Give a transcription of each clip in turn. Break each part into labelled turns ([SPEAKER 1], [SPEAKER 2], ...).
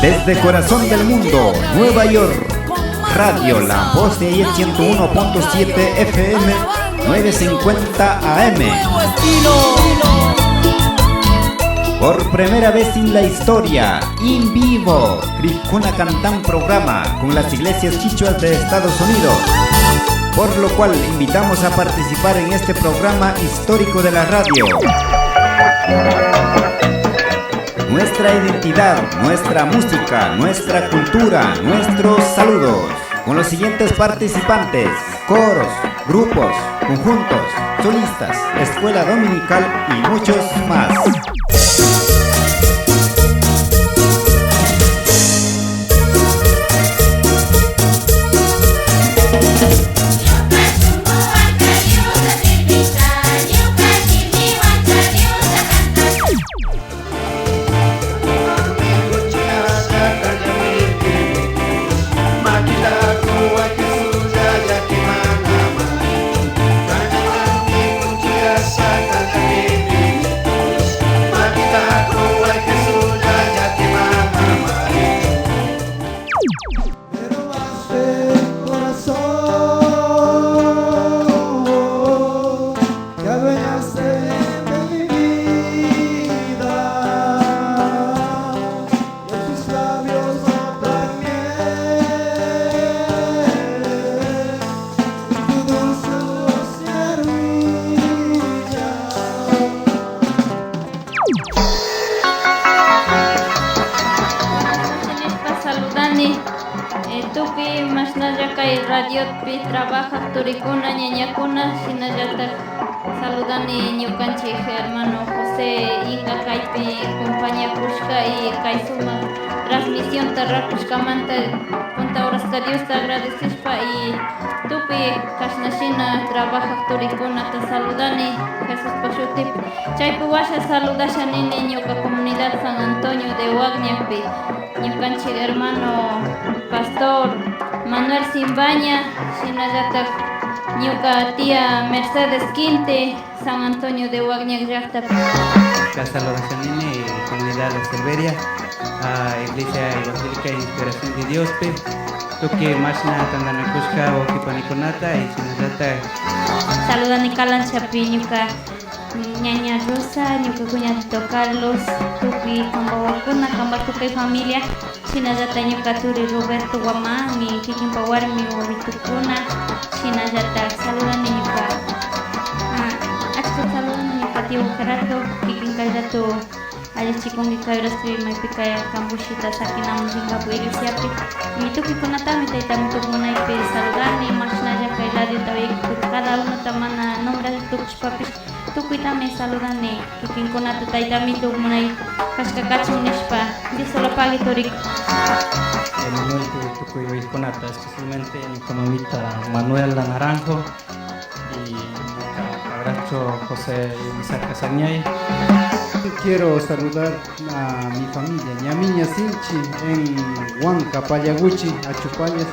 [SPEAKER 1] Desde Corazón del Mundo, Nueva York, Radio La Voz de Ayer 101.7 FM, 950 AM. Por primera vez en la historia, en vivo, Cricuna Cantán programa con las iglesias chichuas de Estados Unidos. Por lo cual invitamos a participar en este programa histórico de la radio. Nuestra identidad, nuestra música, nuestra cultura, nuestros saludos. Con los siguientes participantes: coros, grupos, conjuntos, solistas, escuela dominical y muchos más.
[SPEAKER 2] Tupi mashnalla kay radiopi trabajaq turikuna ñañakuna, shinallatak saludani ñukanchik hermano José Inga kaypi compañakushka y kay sumak transmisionta rakushkamanta punta horaska Diosta agradecishpa y tupi kashnashina trabajaq turikunata saludani Jesuspa shutipi. Chaypi washa saludasha nini ñuka comunidad San Antonio de Huagñapi ñukanchik hermano pastor Manuel Simbaña, shinallatak ñuka tía Mercedes Quinte, San Antonio de Huagñac llaqtapi.
[SPEAKER 3] Saludasha nini comunidad La Silveria, a Iglesia Evangélica Inspiración de Dios, pe tuki mashna tantanakushka wawqipanikunata y shinallatak
[SPEAKER 2] Saludani Calanchapi ñuka ñaña Rosa, ñuka cuñadito Carlos, tukuy kanpa wawakuna, kanpa tukuy familia, shinallatak ñuka turi Roberto Guamán y kikinpa warmi wawitukuna, shinallatak saludani ñuka achka saludani ñuka tío Gerardo, kikin kay rato allichikunki kay horaspi maypika kambushita sakinamun rinkapu iglesiapi y tukuykunatami tayta munaypi saludani, mashnalla kay radiota cada unota mana nombrari tukushpapish tukuytami saludani kikinkunata tayta munay kashka kachun nishpa Dios solo pague turiko.
[SPEAKER 4] Emanuel tukuy waykunata, especialmente ñuka mamita Manuela Naranjo y ñuka padrastro José Isaac Casañay.
[SPEAKER 5] Quiero saludar a mi familia, Ñamiña Sinchi, en Huanca, Payaguchi, Achupallas.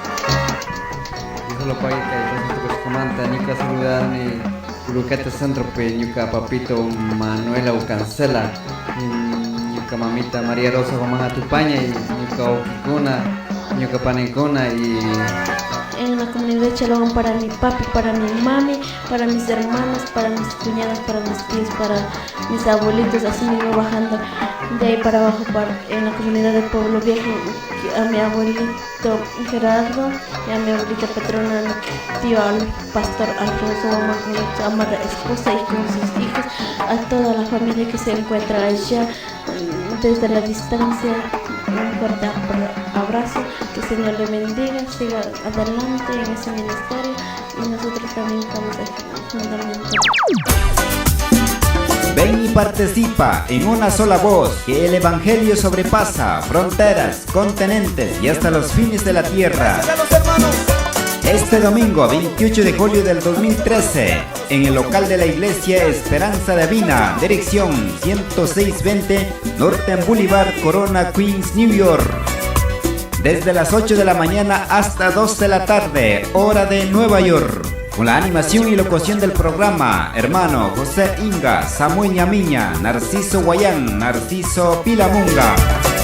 [SPEAKER 6] Dios lo pague kay tukushkamanta, ñuka saludani Lucate Centro pe ñuka papito Manuela Ucancela, ñuka mamita María Rosa Guamán Atupaña y ñuka wawkikuna, ñuka panikuna y
[SPEAKER 7] en la comunidad de Chalhuán para mi papi, para mi mami, para mis hermanos, para mis cuñadas, para mis tíos, para mis abuelitos, así mismo bajando de ahí para abajo en la comunidad de Pueblo Viejo, a mi abuelito Gerardo y a mi abuelita Petrona, a mi tío al pastor Alfonso Guamán con su amada esposa y con sus hijos, a toda la familia que se encuentra allá desde la distancia, un fuerte abrazo, que el Señor le bendiga, siga adelante en ese ministerio y nosotros también estamos aquí juntamente.
[SPEAKER 1] Ven y participa en una sola voz, que el Evangelio sobrepasa fronteras, continentes y hasta los fines de la tierra. Este domingo 28 de julio del 2013, en el local de la Iglesia Esperanza Divina, dirección 10620 Northern Boulevard, Corona, Queens, New York. Desde las 8 de la mañana hasta 2 de la tarde, hora de Nueva York. Con la animación y locución del programa, hermano José Inga, Samuel Ñamiña, Narciso Guayán, Narciso Pilamunga.